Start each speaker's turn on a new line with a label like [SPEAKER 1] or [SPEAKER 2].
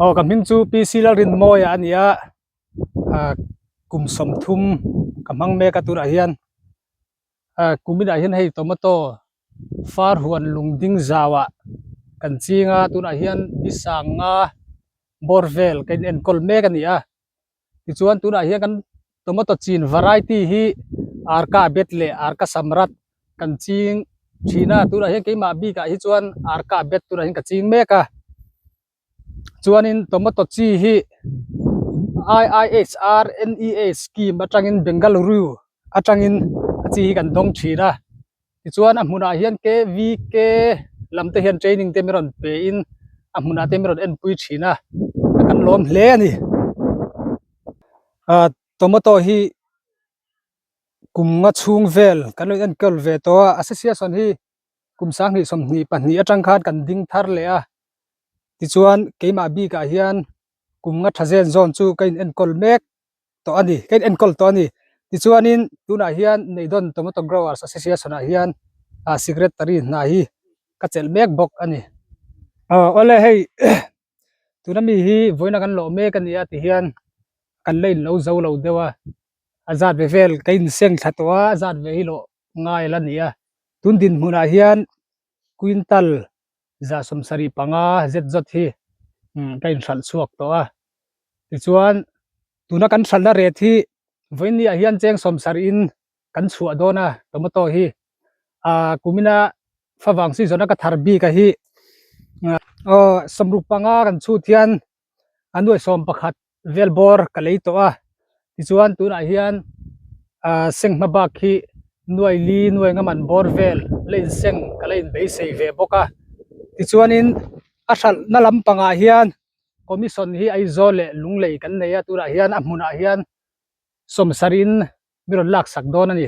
[SPEAKER 1] Aw ka hming chu PC Lalrinmawia a ni a, ah kum 30 ka hmang mek a tunah hian ah kuminah hian hei tomato far huan lung ding zauah kan ching a tunah hian bisanga bawr vel ka in enkawl mek a ni a. Tichuan tunah hian kan tomato chin variety hi arka bet leh arka samrat kan ching thin a tunah hian keimah bikah hi chuan arka bet tunah hian ka ching mek a chuanin tomato chi hi I_I_H_R_N_E_A scheme atangin Bengaluru atangin a chi hi kan dawng thin a tichuan a hmunah hian K_V_K lam te hian training te min rawn pe in a hmunah te min rawn enpui thin a kan lawm hle a ni ah tomato hi kum nga chhung vel kan lo enkawl ve tawh a association hi kum 2022 atang khan kan ding thar leh a tichuan keimah bikah hian kum nga tha zen zawn chu ka in enkawl mek. tawh a ni ka in enkawl tawh a ni tichuanin tunah hian Neidawn Tomato Growers Association ah hian ah secretary hna hi ka chelh mek bawk a ni aw awle hei tuna mi hi vawiina kan lawh mek a ni a tihian kan la in lo zo lo deuh a a zat ve vel ka in seng thla tawh a a zat ve hi lawh ngai la ni a tun dinhmunah hian quintal 75 zet zawt hi ka inhralh chhuak tawh a tichuan tuna kan hralhna ret hi vawiin ah hian cheng 70 in kan chhuah dawn a tomato hi ah kumina favang season a ka thar bik a hi aw 65 kan chhut hian a nuai 11 vel bawr ka lei tawh a tichuan tunah hian ah seng hma bak hi nuai li nuai nga man bawr vel la inseng ka la inbeisei ve bawk a tichuanin a hralhna lampangah hian commission hi Aizawl leh Lunglei kan nei a tunah hian a hmunah hian 70 in mi rawn laksak dawn a ni.